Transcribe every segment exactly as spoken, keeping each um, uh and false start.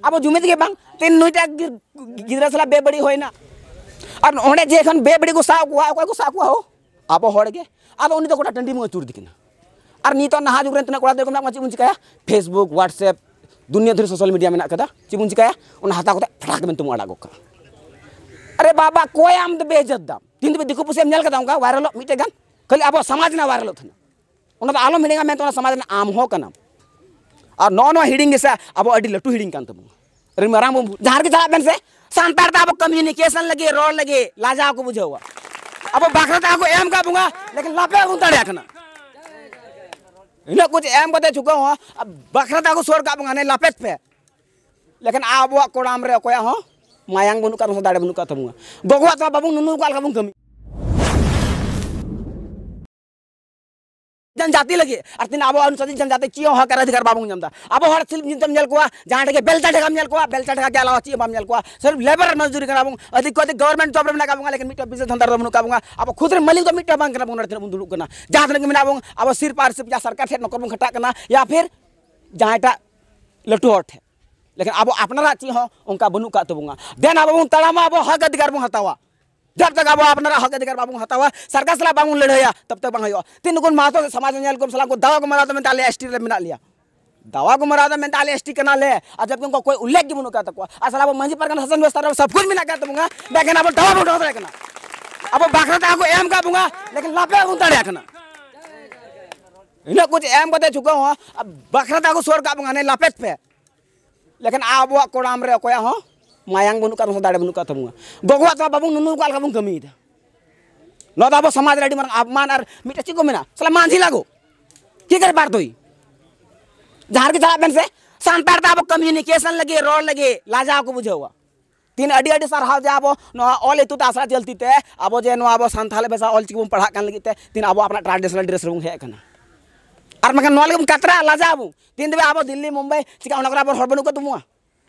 ᱟᱵᱚ ᱡᱩᱢᱤᱫ ᱜᱮ ᱵᱟᱝ᱾ ᱛᱤᱱ ᱱᱩᱭᱴᱟᱜ ᱜᱤ-, ᱜᱤᱫᱽᱨᱟᱹ ᱥᱟᱞᱟᱜ ᱵᱮᱵᱟᱹᱲᱤᱡ ᱦᱩᱭᱱᱟ᱾ ᱟᱨ ᱚᱸᱰᱮ ᱡᱮ ᱮᱠᱷᱚᱱ ᱵᱮᱵᱟᱹᱲᱤᱡ ᱠᱚ ᱥᱟᱵ ᱠᱚᱣᱟ, ᱚᱠᱚᱭ ᱠᱚ ᱥᱟᱵ ᱠᱚᱣᱟ ᱦᱳ? ᱟᱵᱚ ᱦᱚᱲ ᱜᱮ᱾ ᱟᱫᱚ ᱩᱱᱤ ᱫᱚ ᱜᱚᱴᱟ ᱴᱟᱺᱰᱤ ᱢᱚᱭ ᱟᱹᱪᱩᱨ ᱤᱫᱤ ᱠᱟᱱᱟ᱾ ᱟᱨ ᱱᱤᱛᱚᱜ ᱱᱟᱦᱟᱜ ᱡᱩᱜᱽ ᱨᱮᱱ ᱛᱤᱱᱟᱹᱜ ᱠᱚᱲᱟ ᱜᱤᱫᱽᱨᱟᱹ ᱠᱚ ᱢᱮᱱᱟᱜ ᱠᱚᱣᱟ, ᱪᱮᱫ ᱵᱚᱱ ᱪᱤᱠᱟᱹᱭᱟ? Facebook, WhatsApp, ᱫᱩᱱᱤᱭᱟᱹ ᱫᱷᱩᱨᱤ social media ᱢᱮᱱᱟᱜ ᱠᱟᱫᱟ, ᱪᱮᱫ ᱵᱚᱱ ᱪᱤᱠᱟᱹᱭᱟ? ᱚᱱᱟ ᱦᱟᱛᱟᱣ ᱠᱟᱛᱮ ᱯᱷᱟᱴᱟᱠ ᱢᱮᱱᱛᱮ ᱵᱚᱱ ᱟᱲᱟᱜ ᱜᱚᱫ ᱠᱟᱜᱼᱟ᱾ ᱟᱨᱮ ᱵᱟᱵᱟ, ᱚᱠᱚᱭ ᱟᱢ ᱫᱚ ᱵᱮᱡᱟᱹᱛ ᱫᱟᱢ? ᱛᱤᱦᱤᱧ ᱫᱷᱟᱹᱵᱤᱡ ᱫᱤᱠᱩ ᱯᱩᱥᱤᱢ ᱧᱮᱞ ᱠᱟᱫᱟ ᱚᱱᱠᱟ ᱵᱷᱟᱭᱨᱟᱞᱚᱜ ᱢᱤᱫᱴᱮᱡ ᱜᱟᱱ? ᱠᱷᱟᱹᱞᱤ ᱟᱵᱚ ᱥᱚᱢᱟᱡᱽ ᱨᱮᱱᱟᱜ ᱵᱷᱟᱭᱨᱟᱞᱚᱜ ᱛᱟᱦᱮᱱᱟ᱾ ᱚᱱᱟ ᱫᱚ ᱟᱞᱚᱢ ᱦᱤᱲᱤᱧᱟ, ᱢᱮᱱᱛᱮ ᱚᱱᱟ ᱥᱚᱢᱟᱡᱽ ᱨᱮᱱ ᱟᱢ ᱦᱚᱸ ᱠᱟᱱᱟᱢ᱾ ᱟᱨ ᱱᱚᱜᱼᱚ ᱱᱚᱣᱟ ᱦᱤᱲᱤᱧ ᱜᱮᱥᱮ ᱟᱵᱚ ᱟᱹᱰᱤ ᱞᱟᱹᱴᱩ ᱦᱤᱲᱤᱧ ᱠᱟᱱ ᱛᱟᱵᱚᱱᱟ᱾ ᱟᱹᱰᱤ ᱢᱟᱨᱟᱝ ᱵᱚᱱ ᱵᱷᱩ-, ᱡᱟᱦᱟᱸ ᱨᱮᱜᱮ ᱪᱟᱞᱟᱜ ᱵᱮᱱ ᱥᱮ, ᱥᱟᱱᱛᱟᱲ ᱛᱮ ᱟᱵᱚ communication ᱞᱟᱹᱜᱤᱫ, ᱨᱚᱲ ᱞᱟᱹᱜᱤᱫ ᱞᱟᱡᱟᱣ ᱠᱚ ᱵᱩᱡᱷᱟᱹᱣᱟ᱾ ᱟᱵᱚ ᱵᱟᱠᱷᱨᱟ ᱛᱮ ᱟᱵᱚ ᱮᱢ ᱠᱟᱜ ᱵᱚᱱᱟ, ᱞᱮᱠᱤᱱ ᱞᱟᱯᱮ ᱵᱚᱱ ᱫᱟᱲᱮᱭᱟᱜ ᱠᱟᱱᱟ᱾ ᱤᱱᱟᱹᱜ ᱠᱩᱪ ᱮᱢ ᱠᱟᱛᱮ ᱪᱩᱠᱟᱹᱣ ᱦᱚᱸ, ᱵᱟᱠᱷᱨᱟ ᱛᱮ ᱟᱵᱚ ᱥᱚᱨ ᱠᱟᱜ ᱵᱚᱱᱟ, ᱦᱟᱱᱮ ᱞᱟᱯᱮ ᱯᱮ᱾ ᱞᱮᱠᱤᱱ ᱟᱵᱚᱣᱟᱜ ᱠᱚᱲᱟᱢ ᱨᱮ ᱚᱠᱚᱭᱟᱜ ᱦᱚᱸ ᱢᱟᱭᱟᱝ ᱵᱟᱹᱱᱩᱜ ᱠᱟᱜ ᱛᱟᱵᱚᱱᱟ, ᱫᱟᱲᱮ ᱵᱟᱹᱱᱩᱜ ᱠᱟᱜ ᱛᱟᱵᱚᱱᱟ᱾ ᱜᱚᱜᱚᱣᱟᱜ ᱛᱚᱣᱟ ᱵᱟᱵᱚᱱ ᱱᱩᱱᱩ ᱠᱟᱜ ᱞᱮᱠᱟ ᱵᱚᱱ ᱠᱟᱹᱢᱤ᱾ ᱡᱟᱹᱛᱤ ᱞᱟᱹᱜᱤᱫ᱾ ᱟᱨ ᱛᱤᱱᱟᱹᱜ ᱟᱵᱚ ᱚᱱᱩᱥᱩᱪᱤᱛ ᱡᱟᱹᱛᱤ ᱪᱮᱫ ᱦᱚᱸ ᱦᱚᱠ ᱟᱨ ᱚᱫᱷᱤᱠᱟᱨ ᱵᱟᱵᱚᱱ ᱧᱟᱢ ᱮᱫᱟ᱾ ᱟᱵᱚ ᱦᱚᱲ ᱥᱤᱞᱯ ᱧᱩᱛᱩᱢ ᱧᱮᱞ ᱠᱚᱣᱟ, ᱡᱟᱦᱟᱸ ᱴᱷᱮᱱ ᱜᱮ ᱵᱮᱞᱪᱟ ᱰᱷᱮᱠᱟᱢ ᱧᱮᱞ ᱠᱚᱣᱟ, ᱵᱮᱞᱪᱟ ᱰᱷᱮᱠᱟ ᱜᱮ ᱟᱞᱟᱣᱟ ᱪᱮᱫ ᱦᱚᱸ ᱵᱟᱢ ᱧᱮᱞ ᱠᱚᱣᱟ᱾ ᱥᱤᱨᱯ ᱞᱮᱵᱟᱨ ᱢᱚᱡᱫᱩᱨᱤ ᱠᱟᱱᱟ ᱵᱚᱱ, ᱟᱹᱫᱷᱤᱠ ᱠᱚ ᱟᱹᱫᱷᱤᱠ ᱜᱚᱵᱷᱚᱨᱱᱢᱮᱱᱴ ᱡᱚᱵ ᱨᱮ ᱢᱮᱱᱟᱜ ᱠᱟᱜ ᱵᱚᱱᱟ, ᱞᱮᱠᱤᱱ ᱢᱤᱫᱴᱮᱱ ᱵᱤᱡᱽᱱᱮᱥ ᱫᱷᱟᱱᱫᱟ ᱨᱮ ᱵᱟᱹᱱᱩᱜ ᱠᱟᱜ ᱵᱚᱱᱟ᱾ ᱟᱵᱚ ᱠᱷᱩᱫ ᱨᱮᱱ ᱢᱟᱹᱞᱤᱠ ᱫᱚ ᱢᱤᱫᱴᱮᱱ ᱵᱟᱝ ᱠᱟᱱᱟ ᱵᱚᱱ, ᱱᱚᱰᱮ ᱛᱤᱱᱟᱹᱜ ᱵᱚᱱ ᱫᱩᱲᱩᱵ ᱠᱟᱱᱟ᱾ ᱡᱟᱦᱟᱸ ᱛᱤᱱᱟᱹᱜ ᱜᱮ ᱢᱮᱱᱟᱜ ᱵᱚᱱ, ᱟᱵᱚ ᱥᱤᱨᱯ ᱟᱨ ᱥᱤᱨᱯ ᱡᱟᱦᱟᱸ ᱥᱚᱨᱠᱟᱨ ᱴᱷᱮᱱ ᱱᱚᱠᱚᱞ ᱵᱚᱱ ᱠᱷᱟᱴᱟᱜ ᱠᱟᱱᱟ, ᱭᱟ ᱯᱷᱤᱨ ᱡᱟᱦᱟᱸᱭᱴᱟᱜ ᱞᱟᱹᱴᱩ ᱦᱚᱲ ᱴᱷᱮᱱ, ᱞᱮᱠᱤᱱ ᱟᱵᱚ ᱟᱯᱱᱟᱨᱟᱜ ᱪᱮᱫ ᱦᱚᱸ ᱚᱱᱠᱟ ᱵᱟᱹᱱᱩᱜ ᱠᱟᱜ ᱛᱟᱵᱚᱱᱟ᱾ ᱫᱮᱱ ᱟᱵᱚ ᱵᱚᱱ ᱛᱟᱲᱟᱢᱟ, ᱟᱵᱚ ᱦᱚᱠ ᱚᱫᱷᱤᱠᱟᱨ ᱵᱚᱱ ᱦᱟᱛᱟᱣᱟ᱾ ᱡᱟᱵ ᱛᱟᱠ ᱟᱵᱚ ᱟᱯᱱᱟᱨᱟᱜ ᱦᱚᱠ ᱚᱫᱷᱤᱠᱟᱨ ᱵᱟᱵᱚᱱ ᱦᱟᱛᱟᱣᱟ, ᱥᱚᱨᱠᱟᱨ ᱥᱟᱞᱟᱜ ᱵᱟᱵᱚᱱ ᱞᱟᱹᱲᱦᱟᱹᱭᱟ, ᱛᱟᱵ ᱛᱟᱠ ᱵᱟᱝ ᱦᱩᱭᱩᱜᱼᱟ᱾ ᱛᱤᱱ ᱱᱩᱠᱩ ᱢᱟᱦᱟᱛᱚ ᱥᱚᱢᱟᱡᱽ ᱧᱮᱞ ᱠᱚᱢ ᱥᱟᱞᱟᱜ ᱠᱚ ᱫᱟᱣᱟ ᱠᱚ ᱢᱟᱨᱟᱣ ᱫᱟ ᱢᱮᱱᱛᱮ ᱟᱞᱮ ᱮᱥᱴᱤ ᱨᱮ ᱢᱮᱱᱟᱜ ᱞᱮᱭᱟ, ᱫᱟᱣᱟ ᱠᱚ ᱢᱟᱨᱟᱣ ᱫᱟ ᱢᱮᱱᱛᱮ ᱟᱞᱮ ᱮᱥᱴᱤ ᱠᱟᱱᱟᱞᱮ, ᱟᱨ ᱡᱟᱵᱠᱤ ᱩᱱᱠᱩ ᱚᱠᱚᱭ ᱩᱞᱞᱮᱠᱷ ᱜᱮ ᱵᱟᱹᱱᱩᱜ ᱠᱟᱜ ᱛᱟᱠᱚᱣᱟ᱾ ᱟᱨ ᱥᱟᱞᱟ ᱟᱵᱚ ᱢᱟᱹᱡᱷᱤ ᱯᱟᱨᱜᱟᱱᱟ ᱥᱟᱥᱚᱱ ᱵᱮᱵᱚᱥᱛᱷᱟ ᱨᱮ ᱥᱚᱵ ᱠᱩᱪ ᱢᱮᱱᱟᱜ ᱠᱟᱜ ᱛᱟᱵᱚᱱᱟ, ᱞᱮᱠᱤᱱ ᱟᱵᱚ ᱫᱟᱣᱟ ᱵᱟᱵᱚᱱ ᱫᱚᱦᱚ ᱫᱟᱲᱮᱭᱟᱜ ᱠᱟᱱᱟ᱾ ᱟᱵᱚ ᱵᱟᱠᱷᱨᱟ ᱛᱮ ᱟᱵᱚ ᱮᱢ ᱠᱟᱜ ᱵᱚᱱᱟ, ᱞᱮᱠᱤᱱ ᱞᱟᱯᱮ ᱵᱟᱵᱚᱱ ᱫᱟᱲᱮᱭᱟᱜ ᱠᱟᱱᱟ᱾ ᱤᱱᱟᱹᱜ ᱠᱩᱪ ᱮᱢ ᱠᱟᱛᱮ ᱪᱩᱠᱟᱹᱣ ᱦᱚᱸ, ᱵᱟᱠᱷᱨᱟ ᱛᱮ ᱟᱵᱚ ᱥᱚᱨ ᱠᱟᱜ ᱵᱚᱱᱟ, ᱦᱟᱱᱮ ᱞᱟᱯᱮ ᱯᱮ᱾ ᱞᱮᱠᱤᱱ ᱟᱵᱚᱣᱟᱜ ᱠᱚᱲᱟᱢ ᱨᱮ ᱚᱠᱚᱭᱟᱜ ᱦᱚᱸ ᱢᱟᱭᱟᱝ ᱵᱟᱹᱱᱩᱜ ᱠᱟᱜ ᱛᱟᱵᱚᱱᱟ, ᱫᱟᱲᱮ ᱵᱟᱹᱱᱩᱜ ᱠᱟᱜ ᱛᱟᱵᱚᱱᱟ᱾ ᱜᱚᱜᱚᱣᱟᱜ ᱛᱚᱣᱟ ᱵᱟᱵᱚᱱ ᱱᱩᱱᱩ ᱠᱟᱜ ᱞᱮᱠᱟ ᱵᱚᱱ ᱠᱟᱹᱢᱤᱭᱮᱫᱟ᱾ ᱱᱚᱣᱟ ᱫᱚ ᱟᱵᱚ ᱥᱚᱢᱟᱡᱽ ᱨᱮ ᱟᱹᱰᱤ ᱢᱟᱨᱟᱝ ᱟᱯᱢᱟᱱ ᱟᱨ ᱢᱤᱫᱴᱮᱱ ᱪᱮᱫ ᱠᱚ ᱢᱮᱱᱟ, ᱥᱟᱞᱟ ᱢᱟᱹᱡᱷᱤ ᱞᱟᱜᱚ᱾ ᱪᱮᱫ ᱠᱟᱨᱮ ᱵᱟᱨ ᱫᱩᱭ? ᱡᱟᱦᱟᱸ ᱨᱮᱜᱮ ᱪᱟᱞᱟᱜ ᱵᱮᱱ ᱥᱮ, ᱥᱟᱱᱛᱟᱲ ᱛᱮ ᱟᱵᱚ communication ᱞᱟᱹᱜᱤᱫ, ᱨᱚᱲ ᱞᱟᱹᱜᱤᱫ ᱞᱟᱡᱟᱣ ᱠᱚ ᱵᱩᱡᱷᱟᱹᱣᱟ᱾ ᱛᱤᱱ ᱟᱹᱰᱤ ᱟᱹᱰᱤ ᱥᱟᱨᱦᱟᱣ ᱡᱮ ᱟᱵᱚ ᱱᱚᱣᱟ ᱚᱞ ᱤᱛᱩᱱ ᱟᱥᱲᱟ ᱪᱟᱞᱛᱤ ᱛᱮ ᱟᱵᱚ ᱡᱮ ᱱᱚᱣᱟ ᱟᱵᱚ ᱥᱟᱱᱛᱟᱲ ᱵᱷᱟᱥᱟ ᱚᱞ ᱪᱤᱠᱤ ᱵᱚᱱ ᱯᱟᱲᱦᱟᱜ ᱠᱟᱱ ᱞᱟᱹᱜᱤᱫ ᱛᱮ ᱛᱤᱱ ᱟᱵᱚ ᱟᱯᱱᱟᱨ traditional dress ᱨᱮᱵᱚᱱ ᱦᱮᱡ ᱟᱠᱟᱱᱟ᱾ ᱟᱨ ᱵᱟᱝᱠᱷᱟᱱ ᱱᱚᱣᱟ ᱞᱟᱹᱜᱤᱫ ᱵᱚᱱ ᱠᱟᱛᱨᱟ, ᱞᱟᱡᱟᱜ ᱟᱵᱚ᱾ ᱛᱤᱱ ᱫᱷᱟᱹᱵᱤᱡ ᱟᱵᱚ ᱫᱤᱞᱞᱤ, ᱢᱩᱢᱵᱟᱭ, ᱪᱤᱠᱟ ᱚᱱᱟ ᱠᱚᱨᱮ ᱟᱵᱚ ᱦᱚᱲ ᱵᱟᱹᱱᱩᱜ ᱠᱚ ᱛᱟᱵᱚᱱᱟ?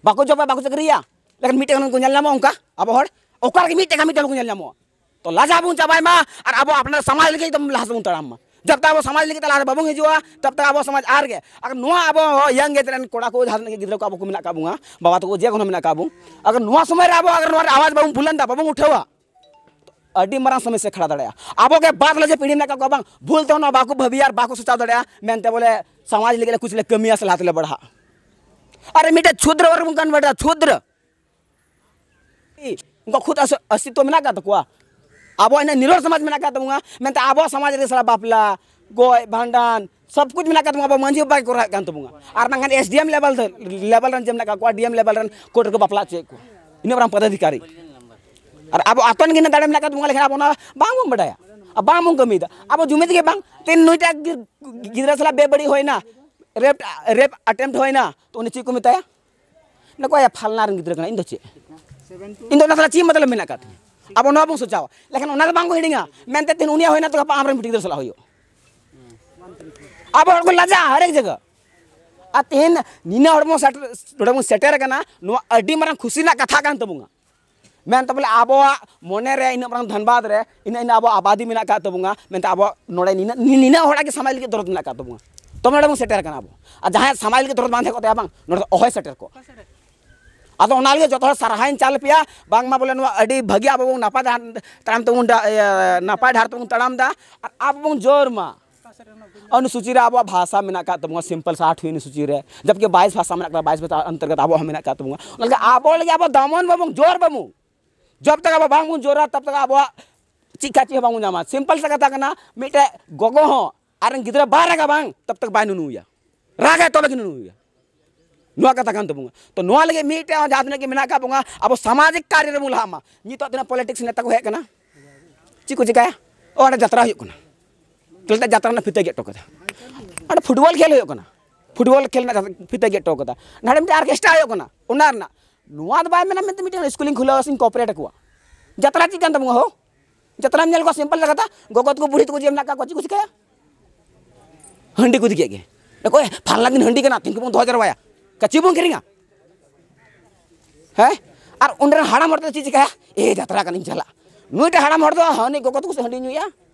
ᱵᱟᱠᱚ ᱡᱚᱢᱟ, ᱵᱟᱠᱚ ᱪᱟᱹᱠᱨᱤᱭᱟ᱾ ᱞᱮᱠᱤᱱ ᱢᱤᱫᱴᱮᱱ ᱠᱚ ᱧᱮᱞ ᱧᱟᱢᱚᱜᱼᱟ ᱚᱱᱠᱟ? ᱟᱵᱚ ᱦᱚᱲ ᱚᱠᱟ ᱨᱮᱜᱮ ᱢᱤᱫᱴᱮᱱ ᱠᱟᱹᱢᱤ ᱴᱷᱮᱱ ᱵᱟᱠᱚ ᱧᱮᱞ ᱧᱟᱢᱚᱜᱼᱟ᱾ ᱛᱚ ᱞᱟᱡᱟᱣ ᱵᱚᱱ ᱪᱟᱵᱟᱭ ᱢᱟ ᱟᱨ ᱟᱵᱚ ᱟᱯᱱᱟᱨ ᱥᱚᱢᱟᱡᱽ ᱞᱟᱹᱜᱤᱫ ᱮᱠᱫᱚᱢ ᱞᱟᱦᱟ ᱥᱮᱫ ᱵᱚᱱ ᱛᱟᱲᱟᱢ ᱢᱟ᱾ ᱡᱟᱵ ᱛᱟᱠ ᱟᱵᱚ ᱥᱚᱢᱟᱡᱽ ᱞᱟᱹᱜᱤᱫ ᱛᱟᱞᱟ ᱨᱮ ᱵᱟᱵᱚᱱ ᱦᱤᱡᱩᱜᱼᱟ, ᱛᱟᱵ ᱛᱟᱠ ᱟᱵᱚ ᱥᱚᱢᱟᱡᱽ ᱟᱨ ᱜᱮ, ᱟᱜᱟᱨ ᱱᱚᱣᱟ ᱟᱵᱚ ᱭᱟᱝ ᱮᱡᱽ ᱨᱮᱱ ᱠᱚᱲᱟ ᱠᱚ, ᱡᱟᱦᱟᱸ ᱛᱤᱱᱟᱹᱜ ᱜᱮ ᱜᱤᱫᱽᱨᱟᱹ ᱠᱚ ᱟᱵᱚ ᱠᱚ ᱢᱮᱱᱟᱜ ᱠᱟᱜ ᱵᱚᱱᱟ, ᱵᱟᱵᱟ ᱛᱟᱠᱚ ᱡᱮ ᱠᱳᱱᱳ ᱢᱮᱱᱟᱜ ᱠᱟᱜ ᱵᱚᱱ, ᱟᱜᱟᱨ ᱱᱚᱣᱟ ᱥᱚᱢᱚᱭ ᱨᱮ ᱟᱵᱚ ᱟᱜᱟᱨ ᱱᱚᱣᱟ ᱨᱮ ᱟᱣᱟᱡᱽ ᱵᱟᱵᱚᱱ ᱵᱩᱞᱟᱹᱱ ᱫᱟ, ᱵᱟᱵᱚᱱ ᱩᱴᱷᱟᱹᱣᱟ, ᱟᱹᱰᱤ ᱢᱟᱨᱟᱝ ᱥᱚᱢᱚᱥᱥᱟ ᱠᱷᱟᱲᱟ ᱫᱟᱲᱮᱭᱟᱜᱼᱟ᱾ ᱟᱵᱚ ᱜᱮ ᱵᱟᱫ ᱞᱮ ᱡᱮ ᱯᱤᱲᱦᱤ ᱢᱮᱱᱟᱜ ᱠᱟᱜ ᱠᱚᱣᱟ, ᱵᱟᱝ ᱵᱷᱩᱞ ᱛᱮ ᱚᱱᱟ ᱵᱟᱠᱚ ᱵᱷᱟᱹᱵᱤᱭᱟ ᱟᱨ ᱵᱟᱠᱚ ᱥᱚᱪᱟᱣ ᱫᱟᱲᱮᱭᱟᱜᱼᱟ ᱢᱮᱱᱛᱮ ᱵᱚᱞᱮ ᱥᱚᱢᱟᱡᱽ ᱞᱟᱹᱜᱤᱫ ᱞᱮ ᱠᱩᱪ ᱞᱮ ᱠᱟᱹᱢᱤᱭᱟ ᱥᱮ ᱞᱟᱦᱟ ᱛᱮᱞᱮ ᱵᱟᱲᱦᱟᱜᱼᱟ᱾ ᱟᱨ ᱢᱤᱫᱴᱮᱡ ᱪᱷᱩᱫᱨ ᱦᱚᱲ ᱵᱚᱱ convert ᱫᱟ, ᱪᱷᱩᱫᱨ᱾ ᱩᱱᱠᱩ ᱠᱷᱩᱫ ᱟᱥ-, ᱚᱥᱛᱤᱛᱣ ᱢᱮᱱᱟᱜ ᱟᱠᱟᱫ ᱛᱟᱠᱚᱣᱟ? ᱟᱵᱚᱣᱟᱜ ᱤᱱᱟᱹ ᱱᱤᱨᱚᱲ ᱥᱚᱢᱟᱡᱽ ᱢᱮᱱᱟᱜ ᱟᱠᱟᱫ ᱛᱟᱵᱚᱱᱟ, ᱢᱮᱱᱛᱮ ᱟᱵᱚᱣᱟᱜ ᱥᱚᱢᱟᱡᱽ ᱨᱮ ᱥᱟᱞᱟ ᱵᱟᱯᱞᱟ, ᱜᱚᱡ, ᱵᱷᱟᱸᱰᱟᱱ, ᱥᱚᱵ ᱠᱩᱪ ᱢᱮᱱᱟᱜ ᱟᱠᱟᱫ ᱛᱟᱵᱚᱱᱟ, ᱟᱵᱚ ᱢᱟᱹᱡᱷᱤ ᱵᱟᱵᱟᱭ ᱠᱚᱨᱟᱣᱮᱫ ᱠᱟᱱ ᱛᱟᱵᱚᱱᱟ᱾ ᱟᱨ ᱵᱟᱝᱠᱷᱟᱱ S D M level ᱫᱚ, level ᱨᱮᱱ ᱡᱮ ᱢᱮᱱᱟᱜ ᱟᱠᱟᱫ ᱠᱚᱣᱟ, D M level ᱨᱮᱱ ᱠᱳᱨᱴ ᱨᱮᱠᱚ ᱵᱟᱯᱞᱟ ᱦᱚᱪᱚᱭᱮᱫ ᱠᱚᱣᱟ, ᱤᱱᱟᱹ ᱢᱟᱨᱟᱝ ᱯᱚᱫᱟᱫᱷᱤᱠᱟᱨᱤ᱾ ᱟᱨ ᱟᱵᱚ ᱟᱛᱳ ᱨᱮᱱ ᱜᱮ ᱤᱱᱟᱹ ᱫᱟᱲᱮ ᱢᱮᱱᱟᱜ ᱟᱠᱟᱫ ᱛᱟᱵᱚᱱᱟ, ᱞᱮᱠᱷᱟᱱ ᱟᱵᱚ ᱚᱱᱟ ᱵᱟᱝᱵᱚᱱ ᱵᱟᱰᱟᱭᱟ ᱟᱨ ᱵᱟᱝᱵᱚᱱ ᱠᱟᱹᱢᱤᱭᱮᱫᱟ᱾ ᱟᱵᱚ ᱡᱩᱢᱤᱫ ᱜᱮ ᱵᱟᱝ, ᱛᱤᱱ ᱱᱩᱭᱴᱟᱜ ᱜᱤ-, ᱜᱤᱫᱽᱨᱟᱹ ᱥᱟᱞᱟᱜ ᱵᱮᱵᱟᱹᱲᱤᱡ ᱦᱩᱭᱱᱟ, rape, rape attempt ᱦᱩᱭᱱᱟ, ᱛᱚ ᱩᱱᱤ ᱪᱮᱫ ᱠᱚ ᱢᱮᱛᱟᱭᱟ? ᱢᱮᱱᱟ ᱠᱚ, "ᱭᱟ, ᱯᱷᱟᱞᱱᱟ ᱨᱮᱱ ᱜᱤᱫᱽᱨᱟᱹ ᱠᱟᱱᱟᱭ, ᱤᱧ ᱫᱚ ᱪᱮᱫ? ᱤᱧ ᱫᱚ ᱚᱱᱟ ᱥᱟᱞᱟᱜ ᱪᱮᱫ ᱢᱚᱛᱞᱚᱵ ᱢᱮᱱᱟᱜ ᱟᱠᱟᱫ ᱛᱤᱧᱟ?" ᱟᱵᱚ ᱱᱚᱣᱟ ᱵᱚᱱ ᱥᱚᱪᱟᱣᱟ, ᱞᱮᱠᱷᱟᱱ ᱚᱱᱟ ᱫᱚ ᱵᱟᱝ ᱠᱚ ᱦᱤᱲᱤᱧᱟ, ᱢᱮᱱᱛᱮ ᱛᱮᱦᱮᱧ ᱩᱱᱤᱭᱟᱜ ᱦᱩᱭᱱᱟ ᱛᱚ ᱜᱟᱯᱟ ᱟᱢᱨᱮᱱ ᱵᱤᱴᱤ ᱜᱤᱫᱽᱨᱟᱹ ᱥᱟᱞᱟᱜ ᱦᱩᱭᱩᱜ᱾ ᱟᱵᱚ ᱦᱚᱲ ᱠᱚ ᱞᱟᱡᱟᱜᱼᱟ ᱦᱟᱨᱮᱠ ᱡᱟᱭᱜᱟ᱾ ᱟᱨ ᱛᱮᱦᱮᱧ ᱱᱤᱱᱟᱹ ᱦᱚᱲ ᱵᱚᱱ ᱥᱮᱴᱮᱨ, ᱱᱚᱰᱮ ᱵᱚᱱ ᱥᱮᱴᱮᱨ ᱟᱠᱟᱱᱟ, ᱱᱚᱣᱟ ᱟᱹᱰᱤ ᱢᱟᱨᱟᱝ ᱠᱷᱩᱥᱤ ᱨᱮᱱᱟᱜ ᱠᱟᱛᱷᱟ ᱠᱟᱱ ᱛᱟᱵᱚᱱᱟ᱾ ᱢᱮᱱᱛᱮ ᱵᱚᱞᱮ ᱟᱵᱚᱣᱟᱜ ᱢᱚᱱᱮ ᱨᱮ ᱤᱱᱟᱹᱜ ᱢᱟᱨᱟᱝ ᱫᱷᱟᱱᱵᱟᱫᱽ ᱨᱮ ᱤᱱᱟᱹᱜ, ᱤᱱᱟᱹᱜ ᱟᱵᱚᱣᱟᱜ ᱟᱵᱟᱫᱤ ᱢᱮᱱᱟᱜ ᱟᱠᱟᱫ ᱛᱟᱵᱚᱱᱟ, ᱢᱮᱱᱛᱮ ᱟᱵᱚᱣᱟᱜ ᱱᱚᱰᱮ ᱱᱤᱱᱟᱹᱜ, ᱱᱤᱱᱟᱹᱜ ᱦᱚᱲᱟᱜ ᱜᱮ ᱥᱟᱢᱟᱡᱽ ᱞᱟᱹᱜᱤᱫ ᱫᱚᱨᱚᱫ ᱢᱮᱱᱟᱜ ᱟᱠᱟᱫ ᱛᱟᱵᱚᱱᱟ᱾ ᱛᱚᱵᱮ ᱱᱚᱰᱮ ᱵᱚᱱ ᱥᱮᱴᱮᱨ ᱟᱠᱟᱱᱟ ᱟᱵᱚ᱾ ᱟᱨ ᱡᱟᱦᱟᱸᱭᱟᱜ ᱥᱟᱢᱟᱡᱽ ᱞᱟᱹᱜᱤᱫ ᱫᱚᱨᱚᱫ ᱵᱟᱝ ᱛᱟᱦᱮᱸ ᱠᱚᱜ ᱛᱟᱭᱟ, ᱵᱟᱝ, ᱱᱚᱰᱮ ᱫᱚ ᱚᱦᱚᱭ ᱥᱮᱴᱮᱨ ᱠᱚᱜ᱾ ᱟᱫᱚ ᱚᱱᱟ ᱞᱟᱹᱜᱤᱫ ᱡᱚᱛᱚ ᱦᱚᱲ ᱥᱟᱨᱦᱟᱣᱤᱧ ᱪᱟᱞ ᱯᱮᱭᱟ, ᱵᱟᱝᱢᱟ ᱵᱚᱞᱮ ᱱᱚᱣᱟ ᱟᱹᱰᱤ ᱵᱷᱟᱹᱜᱤ ᱟᱵᱚ ᱵᱚᱱ ᱱᱟᱯᱟᱭ ᱰᱟᱦᱟᱨ, ᱛᱟᱲᱟᱢ ᱛᱮᱵᱚᱱ ᱰᱟ-, ᱤᱭᱟᱹ, ᱱᱟᱯᱟᱭ ᱰᱟᱦᱟᱨ ᱛᱮᱵᱚᱱ ᱛᱟᱲᱟᱢ ᱮᱫᱟ᱾ ᱟᱨ ᱟᱵᱚ ᱵᱚᱱ ᱡᱳᱨ ᱢᱟ᱾ ᱚᱱᱩᱥᱩᱪᱤ ᱨᱮ ᱟᱵᱚᱣᱟᱜ ᱵᱷᱟᱥᱟ ᱢᱮᱱᱟᱜ ᱟᱠᱟᱫ ᱛᱟᱵᱚᱱᱟ, simple ᱥᱟᱴ ᱦᱩᱭ ᱚᱱᱩᱥᱩᱪᱤ ᱨᱮ, ᱡᱚᱵᱠᱤ ᱵᱟᱭᱤᱥ ᱵᱷᱟᱥᱟ ᱢᱮᱱᱟᱜ ᱟᱠᱟᱫᱟ, ᱵᱟᱭᱤᱥ ᱵᱷᱟᱥᱟ ᱚᱱᱛᱚᱨᱜᱚᱛ ᱟᱵᱚᱣᱟᱜ ᱦᱚᱸ ᱢᱮᱱᱟᱜ ᱟᱠᱟᱫ ᱛᱟᱵᱚᱱᱟ᱾ ᱚᱱᱟ ᱞᱟᱹᱜᱤᱫ ᱟᱵᱚ ᱞᱟᱹᱜᱤᱫ ᱟᱵᱚ ᱫᱟᱢᱚᱱ ᱵᱟᱵᱚᱱ, ᱡᱳᱨ ᱵᱟᱵᱚᱱ, ᱡᱚᱵ ᱛᱚᱠ ᱟᱵᱚ ᱵᱟᱝ ᱵᱚᱱ ᱡᱳᱨᱟ, ᱛᱚᱵ ᱛᱚᱠ ᱟᱵᱚᱣᱟᱜ ᱪᱮᱫ ᱠᱟ ᱪᱮᱫ ᱦᱚᱸ ᱵᱟᱝ ᱵᱚᱱ ᱧᱟᱢᱟ᱾ Simple ᱥᱟ ᱠᱟᱛᱷᱟ ᱠᱟᱱᱟ, ᱢᱤᱫᱴᱮᱡ ᱜᱚᱜᱚ ᱦᱚᱸ ᱟᱨ ᱨᱮᱱ ᱜᱤᱫᱽᱨᱟᱹ ᱵᱟᱭ ᱨᱟᱜᱟ ᱵᱟᱝ, ᱛᱚᱵ ᱛᱚᱠ ᱵᱟᱭ ᱱᱩᱱᱩᱭᱟ, ᱨᱟᱜᱟᱭ ᱛᱚᱵᱮ ᱜᱮ ᱱᱩᱱᱩᱭᱟ᱾ ᱱᱚᱣᱟ ᱠᱟᱛᱷᱟ ᱠᱟᱱ ᱛᱟᱵᱚᱱᱟ᱾ ᱛᱚ ᱱᱚᱣᱟ ᱞᱟᱹᱜᱤᱫ ᱢᱤᱫᱴᱮᱡ ᱦᱚᱸ ᱡᱟᱦᱟᱸ ᱛᱤᱱᱟᱹᱜ ᱜᱮ ᱢᱮᱱᱟᱜ ᱟᱠᱟᱫ ᱵᱚᱱᱟ, ᱟᱵᱚ ᱥᱟᱢᱟᱡᱤᱠ ᱠᱟᱨᱭᱚ ᱨᱮᱵᱚᱱ ᱞᱟᱦᱟᱜ ᱢᱟ᱾ ᱱᱤᱛᱚᱜ ᱛᱤᱱᱟᱹᱜ politics ᱱᱮᱛᱟ ᱠᱚ ᱦᱮᱡ ᱟᱠᱟᱱᱟ, ᱪᱮᱫ ᱠᱚ ᱪᱤᱠᱟᱹᱭᱟ? ᱚ, ᱚᱸᱰᱮ ᱡᱟᱛᱨᱟ ᱦᱩᱭᱩᱜ ᱠᱟᱱᱟ, ᱛᱟᱦᱞᱮ ᱡᱟᱛᱨᱟ ᱨᱮᱱᱟᱜ ᱯᱷᱤᱛᱟᱹ ᱜᱮᱫ ᱦᱚᱴᱚ ᱠᱟᱫᱟ᱾ ᱚᱸᱰᱮ football ᱠᱷᱮᱞ ᱦᱩᱭᱩᱜ ᱠᱟᱱᱟ, football ᱠᱷᱮᱞ ᱨᱮᱱᱟᱜ ᱯᱷᱤᱛᱟᱹ ᱜᱮᱫ ᱦᱚᱴᱚ ᱠᱟᱫᱟ᱾ ᱱᱟᱰᱮ ᱢᱤᱫᱴᱮᱱ orchestra ᱦᱩᱭᱩᱜ ᱠᱟᱱᱟ, ᱚᱱᱟ ᱨᱮᱱᱟᱜ, ᱱᱚᱣᱟ ᱫᱚ ᱵᱟᱭ ᱢᱮᱱᱟ ᱢᱮᱱᱛᱮ ᱢᱤᱫᱴᱮᱱ ᱥᱠᱩᱞᱤᱧ ᱠᱷᱩᱞᱟᱹᱣᱟ ᱥᱮᱧ cooperate ᱟᱠᱚᱣᱟ᱾ ᱡᱟᱛᱨᱟ ᱪᱮᱫ ᱠᱟᱱ ᱛᱟᱵᱚᱱᱟ ᱦᱳ? ᱡᱟᱛᱨᱟᱢ ᱧᱮᱞ ᱠᱚᱣᱟ, simple ᱠᱟᱛᱷᱟ, ᱜᱚᱜᱚ ᱛᱟᱠᱚ ᱵᱩᱲᱦᱤ ᱛᱟᱠᱚ ᱡᱮ ᱢᱮᱱᱟᱜ ᱠᱟᱜ ᱠᱚᱣᱟ, ᱪᱮᱫ ᱠᱚ ᱪᱤᱠᱟᱹᱭᱟ? ᱦᱟᱺᱰᱤ ᱠᱚ ᱤᱫᱤ ᱠᱮᱫ ᱜᱮ᱾ ᱚᱠᱚᱭ ᱯᱷᱟᱞᱱᱟ ᱫᱤᱱ ᱦᱟᱺᱰᱤ ᱠᱟᱱᱟ, ᱛᱤᱱ ᱠᱚ ᱵᱚᱱ ᱫᱚᱦᱚ ᱡᱟᱨᱣᱟᱭᱟ, ᱠᱟᱹᱪᱤ ᱵᱚᱱ ᱠᱤᱨᱤᱧᱟ? ᱦᱮᱸ? ᱟᱨ ᱚᱸᱰᱮ ᱨᱮᱱ ᱦᱟᱲᱟᱢ ᱦᱚᱲ ᱫᱚ ᱪᱮᱫ ᱪᱤᱠᱟᱹᱭᱟ? ᱮ, ᱡᱟᱛᱨᱟ ᱠᱟᱱᱟᱧ ᱪᱟᱞᱟᱜ᱾ ᱱᱩᱭᱴᱟᱜ ᱦᱟᱲᱟᱢ ᱦᱚᱲ ᱫᱚ ᱦᱟᱹᱱᱤ ᱜᱚᱜᱚ ᱛᱟᱠᱚ ᱥᱮ ᱦᱟᱺᱰᱤ ᱧᱩᱭᱟ,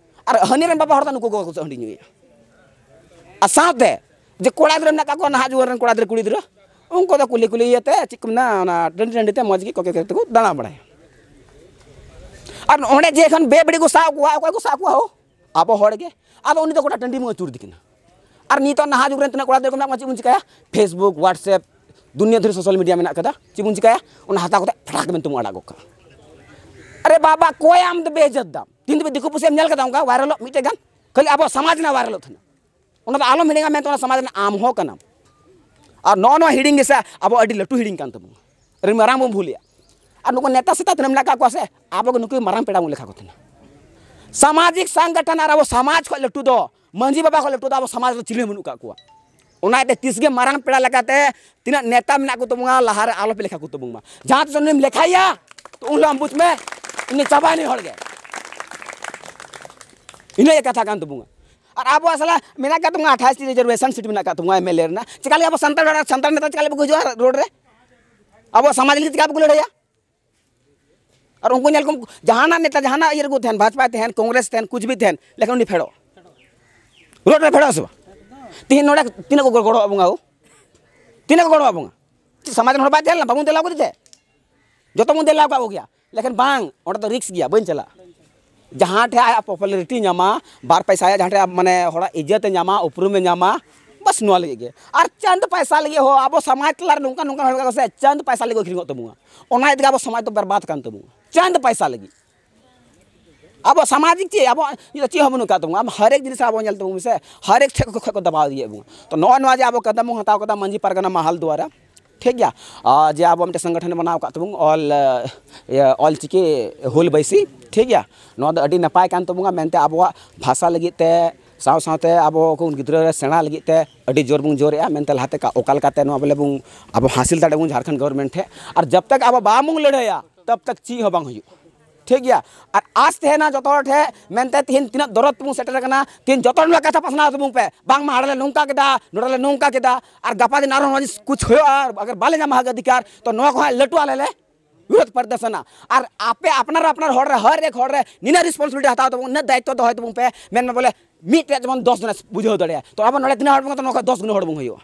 ᱟᱨ ᱦᱟᱹᱱᱤ ᱨᱮᱱ ᱵᱟᱵᱟ ᱦᱚᱲ ᱫᱚ ᱱᱩᱠᱩ ᱠᱚ ᱦᱟᱺᱰᱤ ᱧᱩᱭᱟ᱾ ᱟᱨ ᱥᱟᱶᱛᱮ ᱡᱮ ᱠᱚᱲᱟ ᱜᱤᱫᱽᱨᱟᱹ ᱢᱮᱱᱟᱜ ᱠᱟᱜ ᱠᱚᱣᱟ, ᱱᱟᱦᱟᱜ ᱡᱩᱜᱽ ᱨᱮᱱ ᱠᱚᱲᱟ ᱜᱤᱫᱽᱨᱟᱹ, ᱠᱩᱲᱤ ᱜᱤᱫᱽᱨᱟᱹ, ᱩᱱᱠᱩ ᱫᱚ ᱠᱩᱞᱦᱤ ᱠᱩᱞᱦᱤ ᱤᱭᱟᱹᱛᱮ, ᱪᱮᱫ ᱠᱚ ᱢᱮᱱᱟ, ᱚᱱᱟ ᱴᱟᱺᱰᱤ ᱴᱟᱺᱰᱤ ᱛᱮ ᱢᱚᱡᱽ ᱜᱮ ᱠᱚᱠᱮ ᱠᱚᱠᱮ ᱛᱮᱠᱚ ᱫᱟᱬᱟ ᱵᱟᱲᱟᱭᱟ᱾ ᱟᱨ ᱚᱸᱰᱮ ᱡᱮ ᱠᱷᱟᱱ ᱵᱮᱵᱟᱹᱲᱤ ᱠᱚ ᱥᱟᱵ ᱠᱚᱣᱟ, ᱚᱠᱚᱭ ᱠᱚ ᱥᱟᱵ ᱠᱚᱣᱟ ᱦᱳ? ᱟᱵᱚ ᱦᱚᱲ ᱜᱮ᱾ ᱟᱫᱚ ᱩᱱᱤ ᱫᱚ ᱜᱚᱴᱟ ᱴᱟᱺᱰᱤ ᱢᱚ ᱟᱹᱪᱩᱨ ᱤᱫᱤ ᱠᱟᱱᱟ᱾ ᱟᱨ ᱱᱤᱛᱚᱜ ᱱᱟᱦᱟᱜ ᱡᱩᱜᱽ ᱨᱮᱱ ᱛᱤᱱᱟᱹᱜ ᱠᱚᱲᱟ ᱜᱤᱫᱽᱨᱟᱹ ᱠᱚ ᱢᱮᱱᱟᱜ ᱠᱚᱣᱟ, ᱪᱮᱫ ᱵᱚᱱ ᱪᱤᱠᱟᱹᱭᱟ? Facebook, WhatsApp, ᱫᱩᱱᱤᱭᱟᱹ ᱫᱷᱩᱨᱤ social media ᱢᱮᱱᱟᱜ ᱠᱟᱫᱟ, ᱪᱮᱫ ᱵᱚᱱ ᱪᱤᱠᱟᱹᱭᱟ? ᱚᱱᱟ ᱦᱟᱛᱟᱣ ᱠᱟᱛᱮ ᱯᱷᱟᱴᱟᱠ ᱢᱮᱱᱛᱮ ᱵᱚᱱ ᱟᱲᱟᱜ ᱜᱚᱫ ᱠᱟᱜᱼᱟ᱾ ᱟᱨᱮ ᱵᱟᱵᱟ, ᱚᱠᱚᱭ ᱟᱢ ᱫᱚ ᱵᱮᱤᱡᱽᱡᱚᱛ ᱫᱟᱢ? ᱛᱤᱦᱤᱧ ᱫᱷᱟᱹᱵᱤᱡ ᱫᱤᱠᱩ ᱯᱩᱥᱤᱢ ᱧᱮᱞ ᱠᱟᱫᱟ ᱚᱱᱠᱟ ᱵᱷᱟᱭᱨᱟᱞᱚᱜ ᱢᱤᱫᱴᱮᱡ ᱜᱟᱱ? ᱠᱷᱟᱹᱞᱤ ᱟᱵᱚ ᱥᱚᱢᱟᱡᱽ ᱨᱮᱱᱟᱜ ᱵᱷᱟᱭᱨᱟᱞᱚᱜ ᱛᱟᱦᱮᱱᱟ᱾ ᱚᱱᱟ ᱫᱚ ᱟᱞᱚᱢ ᱦᱤᱲᱤᱧᱟ, ᱢᱮᱱᱛᱮ ᱚᱱᱟ ᱥᱚᱢᱟᱡᱽ ᱨᱮᱱᱟᱜ ᱟᱢ ᱦᱚᱸ ᱠᱟᱱᱟᱢ᱾ ᱟᱨ ᱱᱚᱜᱼᱚ ᱱᱚᱣᱟ ᱦᱤᱲᱤᱧ ᱜᱮᱥᱮ ᱟᱵᱚ ᱟᱹᱰᱤ ᱞᱟᱹᱴᱩ ᱦᱤᱲᱤᱧ ᱠᱟᱱ ᱛᱟᱵᱚᱱᱟ, ᱟᱹᱰᱤ ᱢᱟᱨᱟᱝ ᱵᱚᱱ ᱵᱷᱩᱞᱮᱜᱼᱟ᱾ ᱟᱨ ᱱᱩᱠᱩ ᱱᱮᱛᱟ ᱥᱮᱛᱟ ᱛᱤᱱᱟᱹᱜ ᱢᱮᱱᱟᱜ ᱠᱟᱜ ᱠᱚᱣᱟ ᱥᱮ, ᱟᱵᱚ ᱜᱮ ᱱᱩᱠᱩ ᱢᱟᱨᱟᱝ ᱯᱮᱲᱟ ᱵᱚᱱ ᱞᱮᱠᱷᱟ ᱠᱚ ᱛᱟᱦᱮᱱᱟ᱾ ᱥᱟᱢᱟᱡᱤᱠ ᱥᱚᱝᱜᱚᱴᱷᱚᱱ ᱟᱨ ᱟᱵᱚ ᱥᱚᱢᱟᱡᱽ ᱠᱷᱚᱱ ᱞᱟᱹᱴᱩ ᱫᱚ, ᱢᱟᱹᱡᱷᱤ ᱵᱟᱵᱟ ᱠᱷᱚᱱ ᱞᱟᱹᱴᱩ ᱫᱚ ᱟᱵᱚ ᱥᱚᱢᱟᱡᱽ ᱨᱮ ᱪᱤᱞᱤ ᱦᱚᱸ ᱵᱟᱹᱱᱩᱜ ᱠᱟᱜ ᱠᱚᱣᱟ᱾ ᱚᱱᱟᱛᱮ ᱛᱤᱥ ᱜᱮ ᱢᱟᱨᱟᱝ ᱯᱮᱲᱟ ᱞᱮᱠᱟᱛᱮ ᱛᱤᱱᱟᱹᱜ ᱱᱮᱛᱟ ᱢᱮᱱᱟᱜ ᱠᱚ ᱛᱟᱵᱚᱱᱟ, ᱞᱟᱦᱟᱨᱮ ᱟᱞᱚᱯᱮ ᱞᱮᱠᱷᱟ ᱠᱚ ᱛᱟᱵᱚᱱ ᱢᱟ᱾ ᱡᱟᱦᱟᱸ ᱛᱤᱥ ᱩᱱᱤᱢ ᱞᱮᱠᱷᱟᱭᱟ, ᱛᱚ ᱩᱱ ᱦᱤᱞᱳᱜ ᱟᱢ ᱵᱩᱡᱽ ᱢᱮ, ᱩᱱᱤ ᱪᱟᱵᱟᱭᱮᱱ ᱦᱚᱲ ᱜᱮ᱾ ᱤᱱᱟᱹᱜ ᱜᱮ ᱠᱟᱛᱷᱟ ᱠᱟᱱ ᱛᱟᱵᱚᱱᱟ᱾ ᱟᱨ ᱟᱵᱚᱣᱟᱜ ᱥᱟᱞᱟ ᱢᱮᱱᱟᱜ ᱠᱟᱜ ᱛᱟᱵᱚᱱᱟ ᱟᱴᱷᱟᱥ ᱴᱤ reservation seat ᱢᱮᱱᱟᱜ ᱠᱟᱜ ᱛᱟᱵᱚᱱᱟ MLA ᱨᱮᱱᱟᱜ᱾ ᱪᱮᱠᱟ ᱞᱟᱹᱜᱤᱫ ᱟᱵᱚ ᱥᱟᱱᱛᱟᱲ ᱦᱚᱲ, ᱥᱟᱱᱛᱟᱲ ᱱᱮᱛᱟ ᱪᱮᱠᱟ ᱞᱟᱹᱜᱤᱫ ᱵᱟᱠᱚ ᱦᱤᱡᱩᱜᱼᱟ ᱨᱳᱰ ᱨᱮ? ᱟᱵᱚᱣᱟᱜ ᱥᱚᱢᱟᱡᱽ ᱞᱟᱹᱜᱤᱫ ᱪᱮᱠᱟ ᱵᱟᱠᱚ ᱞᱟᱹᱲᱦᱟᱹᱭᱟ? ᱟᱨ ᱩᱱᱠᱩ ᱧᱮᱞ ᱠᱚᱢ, ᱡᱟᱦᱟᱱᱟᱜ ᱱᱮᱛᱟ, ᱡᱟᱦᱟᱱᱟᱜ ᱤᱭᱟᱹ ᱨᱮᱠᱚ ᱛᱟᱦᱮᱱ, ᱵᱷᱟᱡᱽᱯᱟ ᱛᱟᱦᱮᱱ, ᱠᱚᱝᱜᱨᱮᱥ ᱛᱟᱦᱮᱱ, ᱠᱩᱪ ᱵᱤ ᱛᱟᱦᱮᱱ, ᱞᱮᱠᱤᱱ ᱩᱱᱤ ᱯᱷᱮᱰᱚᱜ, ᱨᱳᱰ ᱨᱮ ᱯᱷᱮᱰᱚᱜ ᱟᱥᱮ ᱵᱟᱝ? ᱛᱤᱦᱤᱧ ᱱᱚᱰᱮ ᱛᱤᱱᱟᱹᱜ ᱠᱚ ᱜᱚᱲᱚᱣᱟᱜ ᱵᱚᱱᱟ ᱦᱳ? ᱛᱤᱱᱟᱹᱜ ᱠᱚ ᱜᱚᱲᱚᱣᱟᱜ ᱵᱚᱱᱟ? ᱪᱮᱫ ᱥᱚᱢᱟᱡᱽ ᱨᱮᱱ ᱦᱚᱲ ᱵᱟᱭ ᱛᱟᱦᱮᱸ ᱞᱮᱱᱟ? ᱵᱟᱵᱚᱱ ᱫᱮᱞᱟ ᱠᱚᱫᱮ ᱛᱮ? ᱡᱚᱛᱚ ᱵᱚᱱ ᱫᱮᱞᱟ ᱟᱠᱟᱫ ᱠᱚᱜᱮᱭᱟ, ᱞᱮᱠᱤᱱ ᱵᱟᱝ, ᱚᱸᱰᱮ ᱫᱚ ᱨᱤᱠᱥ ᱜᱮᱭᱟ, ᱵᱟᱹᱧ ᱪᱟᱞᱟᱜᱼᱟ᱾ ᱡᱟᱦᱟᱸ ᱴᱷᱮᱱ ᱟᱭᱟᱜ popularity ᱧᱟᱢᱟ, ᱵᱟᱨ ᱯᱚᱭᱥᱟ ᱟᱭᱟᱜ ᱡᱟᱦᱟᱸ ᱴᱷᱮᱱ ᱢᱟᱱᱮ ᱦᱚᱲᱟᱜ ᱤᱡᱽᱡᱚᱛ ᱮ ᱧᱟᱢᱟ, ᱩᱯᱨᱩᱢ ᱮ ᱧᱟᱢᱟ, ᱵᱟᱥ ᱱᱚᱣᱟ ᱞᱟᱹᱜᱤᱫ ᱜᱮ᱾ ᱟᱨ ᱪᱟᱸᱫ ᱯᱚᱭᱥᱟ ᱞᱟᱹᱜᱤᱫ ᱦᱚᱸ ᱟᱵᱚ ᱥᱚᱢᱟᱡᱽ ᱛᱟᱞᱟ ᱨᱮ ᱱᱚᱝᱠᱟ ᱱᱚᱝᱠᱟ ᱦᱚᱲ ᱠᱚ ᱥᱮ ᱪᱟᱸᱫ ᱯᱚᱭᱥᱟ ᱞᱟᱹᱜᱤᱫ ᱠᱚ ᱟᱹᱠᱷᱨᱤᱧᱚᱜ ᱛᱟᱵᱚᱱᱟ᱾ ᱚᱱᱟ ᱤᱫᱤ ᱜᱮ ᱟᱵᱚ ᱥᱚᱢᱟᱡᱽ ᱫᱚ ᱵᱚᱨᱵᱟᱫ ᱠᱟᱱ ᱛᱟᱵᱚᱱᱟ, ᱪᱟᱸᱫ ᱯᱚᱭᱥᱟ ᱞᱟᱹᱜᱤᱫ᱾ ᱟᱵᱚ ᱥᱟᱢᱟᱡᱤᱠ ᱪᱮᱫ, ᱟᱵᱚ ᱪᱮᱫ ᱦᱚᱸ ᱵᱟᱹᱱᱩᱜ ᱠᱟᱜ ᱛᱟᱵᱚᱱᱟ᱾ ᱟᱢ ᱦᱟᱨᱮᱠ ᱡᱤᱱᱤᱥ ᱟᱵᱚ ᱧᱮᱞ ᱛᱟᱵᱚᱱ ᱢᱮᱥᱮ, ᱦᱟᱨᱮᱠ ᱴᱷᱮᱡ ᱠᱷᱚᱡ ᱠᱚ ᱫᱟᱵᱟᱣ ᱤᱫᱤᱭᱮᱫ ᱵᱚᱱᱟ᱾ ᱛᱚ ᱱᱚᱜᱼᱚᱭ ᱱᱚᱣᱟ ᱡᱮ ᱟᱵᱚ ᱠᱟᱫᱟᱢ ᱵᱚᱱ ᱦᱟᱛᱟᱣ ᱠᱟᱫᱟ ᱢᱟᱹᱡᱷᱤ ᱯᱟᱨᱜᱟᱱᱟ ᱢᱟᱦᱟᱞ ᱫᱩᱣᱟᱨᱟ, ᱴᱷᱤᱠ ᱜᱮᱭᱟ, ᱟᱨ ᱡᱮ ᱟᱵᱚ ᱢᱤᱫᱴᱮᱱ ᱥᱚᱝᱜᱚᱴᱷᱚᱱ ᱵᱮᱱᱟᱣ ᱠᱟᱫ ᱛᱟᱵᱚᱱ ᱚᱞ, ᱤᱭᱟᱹ, ᱚᱞ ᱪᱤᱠᱤ ᱦᱩᱞ ᱵᱟᱹᱭᱥᱤ, ᱴᱷᱤᱠ ᱜᱮᱭᱟ, ᱱᱚᱣᱟ ᱫᱚ ᱟᱹᱰᱤ ᱱᱟᱯᱟᱭ ᱠᱟᱱ ᱛᱟᱵᱚᱱᱟ᱾ ᱢᱮᱱᱛᱮ ᱟᱵᱚᱣᱟᱜ ᱵᱷᱟᱥᱟ ᱞᱟᱹᱜᱤᱫ ᱛᱮ, ᱥᱟᱶ ᱥᱟᱶᱛᱮ ᱟᱵᱚ ᱠᱚ ᱜᱤᱫᱽᱨᱟᱹ ᱥᱮᱬᱟ ᱞᱟᱹᱜᱤᱫ ᱛᱮ ᱟᱹᱰᱤ ᱡᱳᱨ ᱵᱚᱱ ᱡᱳᱨᱮᱜᱼᱟ᱾ ᱢᱮᱱᱛᱮ ᱞᱟᱦᱟᱛᱮ ᱚᱠᱟ ᱞᱮᱠᱟᱛᱮ ᱱᱚᱣᱟ ᱵᱚᱞᱮ ᱵᱚᱱ ᱟᱵᱚ ᱦᱟᱥᱤᱞ ᱫᱟᱲᱮᱭᱟᱜ ᱵᱚᱱ ᱡᱷᱟᱲᱠᱷᱚᱸᱰ ᱜᱚᱵᱷᱚᱨᱢᱮᱱᱴ ᱴᱷᱮᱱ, ᱟᱨ ᱡᱟᱵ ᱛᱟᱠ ᱟᱵᱚ ᱵᱟᱵᱚᱱ ᱞᱟᱹᱲᱦᱟᱹᱭᱟ, ᱛᱟᱵ ᱛᱟᱠ ᱪᱮᱫ ᱦᱚᱸ ᱵᱟᱝ ᱦᱩᱭᱩᱜᱼᱟ᱾ ᱴᱷᱤᱠ ᱜᱮᱭᱟ, ᱟᱨ ᱟᱥ ᱛᱟᱦᱮᱱᱟ ᱡᱚᱛᱚ ᱦᱚᱲ ᱴᱷᱮᱱ, ᱢᱮᱱᱛᱮ ᱛᱤᱦᱤᱧ ᱛᱤᱱᱟᱹᱜ ᱫᱚᱨᱚᱫ ᱛᱮᱵᱚᱱ ᱥᱮᱴᱮᱨ ᱟᱠᱟᱱᱟ, ᱛᱤᱦᱤᱧ ᱡᱚᱛᱚ ᱦᱚᱲ ᱱᱚᱣᱟ ᱠᱟᱛᱷᱟ ᱯᱟᱥᱱᱟᱣ ᱛᱟᱵᱚᱱ ᱯᱮ, ᱵᱟᱝᱢᱟ ᱦᱟᱸᱰᱮ ᱞᱮ ᱱᱚᱝᱠᱟ ᱠᱮᱫᱟ, ᱱᱚᱰᱮ ᱞᱮ ᱱᱚᱝᱠᱟ ᱠᱮᱫᱟ, ᱟᱨ ᱜᱟᱯᱟ ᱫᱤᱱ ᱟᱨᱦᱚᱸ ᱱᱚᱣᱟ ᱡᱤᱱᱤᱥ ᱠᱩᱪ ᱦᱩᱭᱩᱜᱼᱟ, ᱟᱨ ᱟᱜᱟᱨ ᱵᱟᱞᱮ ᱧᱟᱢᱟ ᱦᱚᱠ ᱚᱫᱷᱤᱠᱟᱨ, ᱛᱚ ᱱᱚᱣᱟ ᱠᱚ ᱦᱟᱸᱜ ᱞᱟᱹᱴᱩ ᱟᱞᱮ ᱞᱮ ᱵᱤᱨᱳᱫᱷ ᱯᱨᱚᱫᱚᱨᱥᱚᱱᱟ᱾ ᱟᱨ ᱟᱯᱮ ᱟᱯᱱᱟᱨ ᱟᱯᱱᱟᱨ ᱦᱚᱲ ᱨᱮ, ᱦᱟᱨ ᱮᱠ ᱦᱚᱲ ᱨᱮ ᱱᱤᱱᱟᱹᱜ ᱨᱮᱥᱯᱚᱱᱥᱤᱵᱤᱞᱤᱴᱤ ᱦᱟᱛᱟᱣ ᱛᱟᱵᱚᱱ, ᱱᱤᱱᱟᱹᱜ ᱫᱟᱭᱤᱛᱛᱚ ᱫᱚᱦᱚᱭ ᱛᱟᱵᱚᱱ ᱯᱮ, ᱢᱮᱱ ᱢᱮ ᱵᱚᱞᱮ ᱢᱤᱫᱴᱮᱡ ᱡᱮᱢᱚᱱ ᱫᱚᱥ ᱡᱚᱱᱮ ᱵᱩᱡᱷᱟᱹᱣ ᱫᱟᱲᱮᱭᱟᱜᱼᱟ᱾ ᱛᱚ ᱟᱵᱚ ᱱᱚᱰᱮ ᱛᱤᱱᱟᱹᱜ ᱦᱚᱲ ᱵᱚᱱ, ᱱᱚᱝᱠᱟ ᱫᱚᱥ ᱜᱩᱱᱟᱹ ᱦᱚᱲ ᱵᱚᱱ ᱦᱩᱭᱩᱜᱼᱟ᱾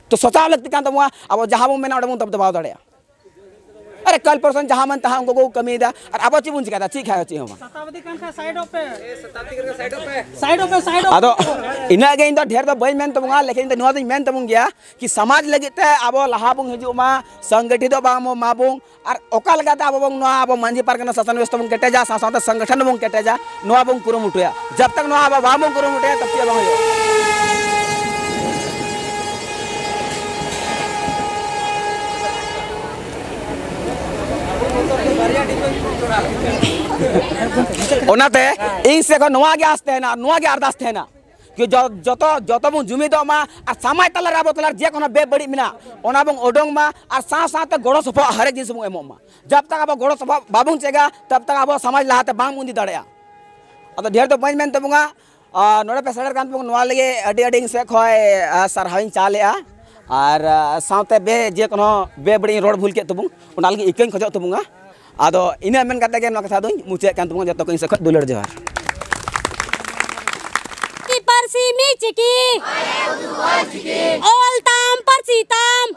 ᱛᱚ ᱥᱚᱪᱟᱣ ᱞᱟᱹᱠᱛᱤ ᱠᱟᱱ ᱛᱟᱵᱚᱱᱟ, ᱟᱵᱚ ᱡᱟᱦᱟᱸ ᱵᱚᱱ ᱢᱮᱱᱟ ᱚᱸᱰᱮ ᱵᱚᱱ ᱫᱟᱵᱟᱣ ᱫᱟᱲᱮᱭᱟᱜᱼᱟ᱾ ᱟᱨᱮ ᱠᱟᱞ ᱯᱚᱨᱥᱚᱱ ᱡᱟᱦᱟᱸ ᱢᱟᱱ ᱛᱟᱦᱟᱸ ᱩᱱᱠᱩ ᱠᱚ ᱠᱟᱹᱢᱤᱭᱮᱫᱟ, ᱟᱨ ᱟᱵᱚ ᱪᱮᱫ ᱵᱚᱱ ᱪᱤᱠᱟᱹᱭᱮᱫᱟ? ᱪᱮᱫ ᱠᱷᱟᱡ ᱪᱮᱫ ᱦᱚᱸ ᱵᱟᱝ᱾ ᱥᱟᱛᱟᱵᱟᱫᱤ ᱠᱟᱱ ᱠᱷᱟᱡ ᱥᱟᱭᱤᱰᱚᱜ ᱯᱮ᱾ ᱥᱟᱭᱤᱰᱚᱜ ᱯᱮ, ᱥᱟᱭᱤᱰᱚᱜ ᱯᱮ᱾ ᱟᱫᱚ ᱤᱱᱟᱹᱜ ᱜᱮ, ᱤᱧ ᱫᱚ ᱰᱷᱮᱨ ᱫᱚ ᱵᱟᱹᱧ ᱢᱮᱱ ᱛᱟᱵᱚᱱᱟ, ᱞᱮᱠᱤᱱ ᱤᱧ ᱫᱚ ᱱᱚᱣᱟ ᱫᱚᱧ ᱢᱮᱱ ᱛᱟᱵᱚᱱ ᱜᱮᱭᱟ ᱠᱤ ᱥᱚᱢᱟᱡᱽ ᱞᱟᱹᱜᱤᱫ ᱛᱮ ᱟᱵᱚ ᱞᱟᱦᱟ ᱵᱚᱱ ᱦᱤᱡᱩᱜ ᱢᱟ, ᱥᱚᱝᱜᱚᱴᱷᱤᱛᱚ ᱵᱟᱝ ᱵᱚᱱ ᱢᱟ ᱵᱚᱱ, ᱟᱨ ᱚᱠᱟ ᱞᱮᱠᱟᱛᱮ ᱟᱵᱚ ᱵᱚᱱ ᱱᱚᱣᱟ ᱟᱵᱚ ᱢᱟᱹᱡᱷᱤ ᱯᱟᱨᱜᱟᱱᱟ ᱥᱟᱥᱚᱱ ᱵᱮᱵᱚᱥᱛᱷᱟ ᱵᱚᱱ ᱠᱮᱴᱮᱡᱟ, ᱥᱟᱶ ᱥᱟᱶᱛᱮ ᱥᱚᱝᱜᱚᱴᱷᱚᱱ ᱵᱚᱱ ᱠᱮᱴᱮᱡᱟ, ᱱᱚᱣᱟ ᱵᱚᱱ ᱠᱩᱨᱩᱢᱩᱴᱩᱭᱟ᱾ ᱡᱟᱵ ᱛᱟᱠ ᱱᱚᱣᱟ ᱟᱵᱚ ᱵᱟᱵᱚᱱ ᱠᱩᱨᱩᱢᱩᱴᱩᱭᱟ, ᱛᱟᱵ ᱪᱮᱫ ᱵᱟᱝ ᱦᱩᱭᱩᱜᱼᱟ᱾ ᱚᱱᱟᱛᱮ ᱤᱧ ᱥᱮᱫ ᱠᱷᱚᱱ ᱱᱚᱣᱟ ᱜᱮ ᱟᱸᱥ ᱛᱟᱦᱮᱱᱟ, ᱱᱚᱣᱟ ᱜᱮ ᱟᱨᱫᱟᱥ ᱛᱟᱦᱮᱱᱟ᱾ ᱠᱤ ᱡᱚ-, ᱡᱚᱛᱚ, ᱡᱚᱛᱚ ᱵᱚᱱ ᱡᱩᱢᱤᱫᱚᱜ ᱢᱟ ᱟᱨ ᱥᱚᱢᱟᱡᱽ ᱛᱟᱞᱟᱨᱮ ᱟᱵᱚ ᱛᱟᱞᱟᱨᱮ ᱡᱮ ᱠᱳᱱᱳ ᱵᱮᱵᱟᱹᱲᱤᱡ ᱢᱮᱱᱟᱜ, ᱚᱱᱟ ᱵᱚᱱ ᱩᱰᱩᱝ ᱢᱟ ᱟᱨ ᱥᱟᱶ ᱥᱟᱶᱛᱮ ᱜᱚᱲᱚ ᱥᱚᱯᱚᱦᱚᱫ ᱦᱟᱨᱮᱠ ᱡᱤᱱᱤᱥ ᱵᱚᱱ ᱮᱢᱚᱜ ᱢᱟ᱾ ᱡᱟᱵ ᱛᱟᱠ ᱟᱵᱚ ᱜᱚᱲᱚ ᱥᱚᱯᱚᱦᱚᱫ ᱵᱟᱵᱚᱱ ᱪᱮᱫᱟ, ᱛᱟᱵ ᱛᱟᱠ ᱟᱵᱚ ᱥᱚᱢᱟᱡᱽ ᱞᱟᱦᱟᱛᱮ ᱵᱟᱝ ᱵᱚᱱ ᱤᱫᱤ ᱫᱟᱲᱮᱭᱟᱜᱼᱟ᱾ ᱟᱫᱚ ᱰᱷᱮᱨ ᱫᱚ ᱵᱟᱹᱧ ᱢᱮᱱ ᱛᱟᱵᱚᱱᱟ᱾ ᱟᱨ ᱱᱚᱰᱮ ᱯᱮ ᱥᱮᱴᱮᱨ ᱠᱟᱱ ᱛᱟᱵᱚᱱ, ᱱᱚᱣᱟ ᱞᱟᱹᱜᱤᱫ ᱟᱹᱰᱤ ᱟᱹᱰᱤ ᱤᱧ ᱥᱮᱫ ᱠᱷᱚᱱ, ᱟᱨ, ᱥᱟᱨᱦᱟᱣ ᱤᱧ ᱪᱟᱞᱮᱜᱼᱟ᱾ ᱟᱨ, ᱟᱨ, ᱥᱟᱶᱛᱮ ᱵᱮ-, ᱡᱮ ᱠᱳᱱᱳ ᱵᱮᱵᱟᱹᱲᱤᱡ ᱤᱧ ᱨᱚᱲ ᱵᱷᱩᱞ ᱠᱮᱫ ᱛᱟᱵᱚᱱ, ᱚᱱᱟ ᱞᱟᱹᱜᱤᱫ ᱤᱠᱟᱹᱧ ᱠᱷᱚᱡᱚᱜ ᱛᱟᱵᱚᱱᱟ᱾ ᱟᱫᱚ ᱤᱱᱟᱹ ᱢᱮᱱ ᱠᱟᱛᱮ ᱜᱮ ᱱᱚᱣᱟ ᱠᱟᱛᱷᱟ ᱫᱚᱧ ᱢᱩᱪᱟᱹᱫ ᱠᱟᱱ ᱛᱟᱵᱚᱱᱟ᱾ ᱡᱚᱛᱚ ᱠᱚ ᱤᱧ ᱥᱮᱫ ᱠᱷᱚᱱ ᱫᱩᱞᱟᱹᱲ ᱡᱚᱦᱟᱨ᱾ ᱯᱟᱹᱨᱥᱤ ᱢᱤᱫ ᱪᱤᱠᱤ, ᱚᱞ ᱛᱟᱢ ᱯᱟᱹᱨᱥᱤ ᱛᱟᱢ᱾